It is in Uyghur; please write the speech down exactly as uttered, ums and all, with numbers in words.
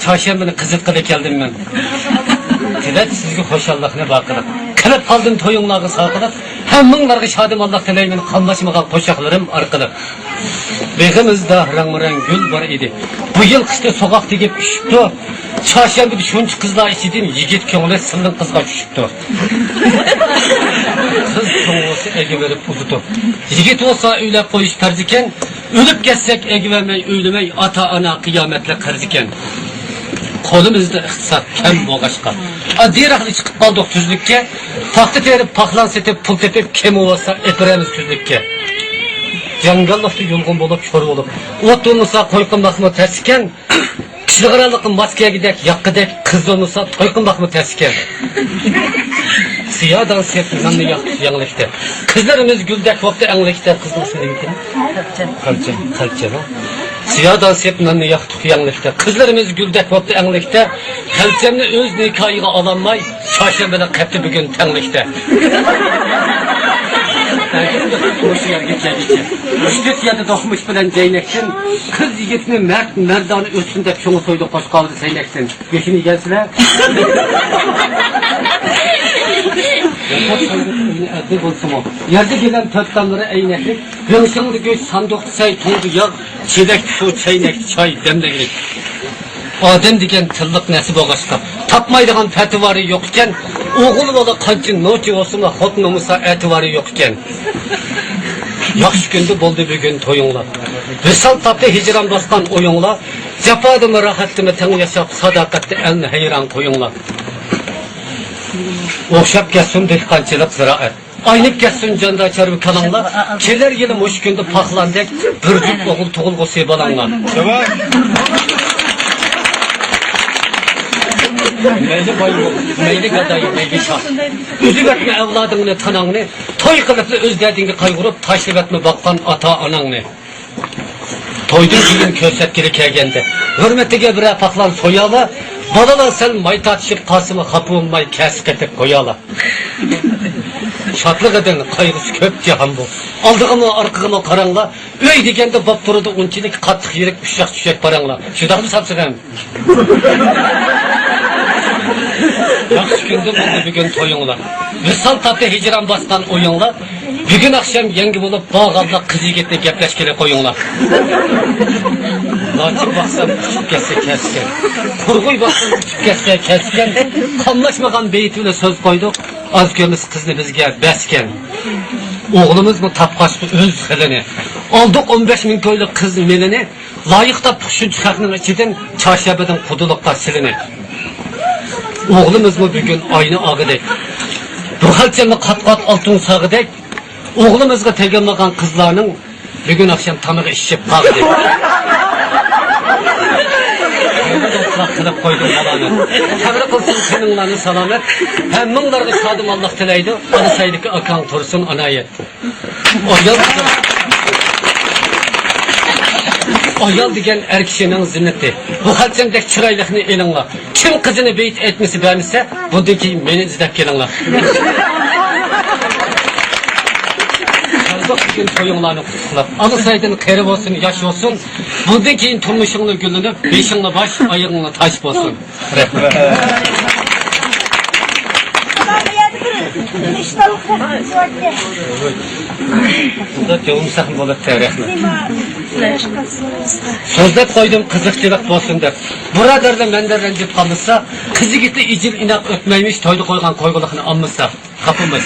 چارشەنبىنى قىزىتقىلى كەلدىم مەن. تىلەپ سىزگە خۇشاللىقنى بار قىلىپ، قىلىپ قالدىم تويۇڭلارغا سالقىنىپ. ھەممىڭلارغا شادىمانلىق تىلەيمەن قاملاشمىغان قوشاقلىرىم ئارقىلىق. بېغىمىزدا رەڭمۇرەڭ گۈل بار ئىدى. بۇ يىل قىشتا سوغۇق تېگىپ ئۈشۈپتۇ. چارشەنبىدە شۇنچە قىزلار ئىچىدىن يىگىت كۆڭلى سىلىڭ قىزغا چۈشۈپتۇ. قىز چوڭ بولسا ئەگىۋېرىپ ئۇزىتىپ، يىگىت بولسا ئۆيلەپ قويۇش پەرز ئىكەن. ئۆلۈپ كەتسەك ئەگىۋەرمەي ئۆيلىمەي، ئاتا-ئانا قىيامەتلىك قەرز ئىكەن. قولىمىزدا ئىقتىساد كەم بولغاچقا، ئاددىيراقلا چىقىپ قالدۇق تۈزلۈككە. پاختا تېرىپ، پاخلان سېتىپ، پۇل تېپىپ، كېمى بولسا ئېپىرەمىز تۈزلۈككە. جاڭگاللىقتا يۇلغۇن بولۇپ، شور بولۇپ، ئوت بولمىسا قوي قىلماقمۇ تەس ئىكەن. كىشىلىك ئارىلىققا ماس كەلگۈدەك ياققىدەك، قىز بولمىسا توي قىلماقمۇ تەس ئىكەن. سىيادان سېپ ناننى ياقتۇق يەڭلىكتە. قىزلىرىمىز گۈلدەك بوپتۇ ئەڭلىكتە. قىزنىڭ ئىسمى نېمىكىن؟ قەلچىن. قەلچىن، ھە. سىيادان سېپ ناننى ياقتۇق يەڭلىكتە. قىزلىرىمىز گۈلدەك بوپتۇ ئەڭلىكتە. قەلچەمنى ئۆز نىكاھىغا ئالالماي، چارشەنبىنى قەپتى بۈگۈن تەڭلىكتە. مۇشۇ يەرگە كەلگۈچە ئۈچ تۆت يەردە دوقمۇش بىلەن جەينەكتىن، قىز يىگىتنى مەرد مەردانە ئۆتسۇن دەپ چوڭى سويدى قوشقاۋىدى سەينەكتىن. گۆشىنى يېگەنسىلەر؟ ئەددى بولسىمۇ، يەردە گىلەم تۆت تاملىرى ئەينەكلىك، بېڭشاڭدا گۆش، ساندۇقتا سەي، تۇڭدا ياغ، چېلەكتە سۇ، چەينەكتە چاي دەملەيلىك. ئادەم دېگەن تىللىق نەرسە بولغاچقا، تاپمايدىغان پەتىۋارى يوق ئىكەن. ئوغۇل بالا قانچە نوچى بولسىمۇ، خوتۇن بولمىسا ئەتىۋارى يوق ئىكەن. ياخشى كۈندە بولدى بۈگۈن تويۇڭلار. ۋىسال تاپتى ھىجران باسقان ئويۇڭلار. جاپادىمۇ، راھەتتىمۇ تەڭ ياشاپ، ساداقەتتە ئەلنى ھەيران قويۇڭلار. ئوخشاپ كەتسۇن دېھقانچىلىق، زىرائەت. ئاينىپ كەتسۇن جاندا چارۋا كالاڭلار. كېلەر يىلى مۇشۇ كۈندە پاخلاندەك بىر جۈپ ئوغۇل تۇغۇلغۇسى بالاڭلار. مەيلى باي بول، مەيلى گاداي، مەيلى شاھ. ئۈزۈۋەتمە ئەۋلادىڭنى، تاناڭنى. توي قىلىپلا ئۆز دەردىڭگە قايغۇرۇپ، تاشلىۋەتمە باققان ئاتا-ئاناڭنى. تويدىن كېيىن كۆرسەتكىلى كەلگەندە، ھۆرمىتىگە بىرەر پاخلان سويالا. بالىلار سەل ماي تارتىشىپ قالسىمۇ، خاپا بولماي كەسىپ قېتىپ قويالا. شادلىقىدىن قايغۇسى كۆپ جاھان بۇ. ئالدىغىمۇ، ئارقىغىمۇ قاراڭلار. ئۆي دېگەندە بوپ تۇرىدۇ ئۇنچىلىك، قاتتىق يىرىك، ئۇششاق-چۈششەك پاراڭلار. شۇنداقمۇ سامسىغىم؟ ياخشى كۈندە بولدى بۈگۈن تويۇڭلار. ۋىسال تاپتى ھىجران باسقان ئويۇڭلار. بۈگۈن ئاخشام يەڭگە بولۇپ بارغانلار، قىز يىگىتنى گەپلەشكىلى قويۇڭلار. لاچىن باقسام ئۇچۇپ كەتسە كەسكەن، قۇرغۇي باقسام ئۇچۇپ كەتسە كەسكەن. قاملاشمىغان بېيىتى بىلەن سۆز قويدۇق. ئاز كۆرمىسە قىزنى بىزگە بەسكەن. ئوغلىمىزمۇ تاپقاچتۇ ئۆز خىلىنى. ئالدۇق ئون بەش مىڭ كويلۇق قىز مېلىنى. لايىق تاپتۇق شۇنچە خەقنىڭ ئىچىدىن، چارشەنبىدىن قۇدىلىققا سىلىنى. ئوغلىمىزمۇ بۈگۈن ئاينى ئاغىدەك، بۇ خەلچەمنى قات-قات ئالتۇن ساغىدەك. ئوغلىمىزغا تېگىلمىغان قىزلارنىڭ بۈگۈن ئاخشام تامىقى ئىششىپ قالدى. قىلىپ قويدۇم بالانى. تەڭرى قىلسۇن تېنىڭلارنى سالامەت. ھەممىڭلارغا شادىمانلىق تىلەيدۇ. ئانا سايدىكى ئاكاڭ تۇرسۇن ئانا ھايات. ئايال، ئايال دېگەن ئەر كىشىنىڭ زىننىتى. بۇ خەلچەمدەك چىرايلىقنى ئېلىڭلار. كىم قىزىنى بېيىت ئېيتمىسى بەرمىسە، بۇندىن كېيىن مېنى ئىزدەپ كېلىڭلار. بۈگۈن تويۇڭلارنى قۇتلۇقلاپ، ئانا سايدىن قېرى بولسۇن، ياش بولسۇن. بۇندىن كېيىن تۇرمۇشۇڭلار گۈللىنىپ، بېشىڭلار باش، ئايىغىڭلار تاج بولسۇن. رەھمەت. بۇندا جوۋۇمساقمۇ بولۇپتۇ، رەھمەت. سۆزلەپ قويدۇم، قىزىقچىلىق بولسۇن دەپ. بۇرادەرلەر مەندىن رەنجىپ قالمىسا، قىز يىگىتى ئىجىل ئىناق ئۆتمەيمىش، تويدا قويغان قويغۇلۇقنى ئالمىسا. خاپىمىز.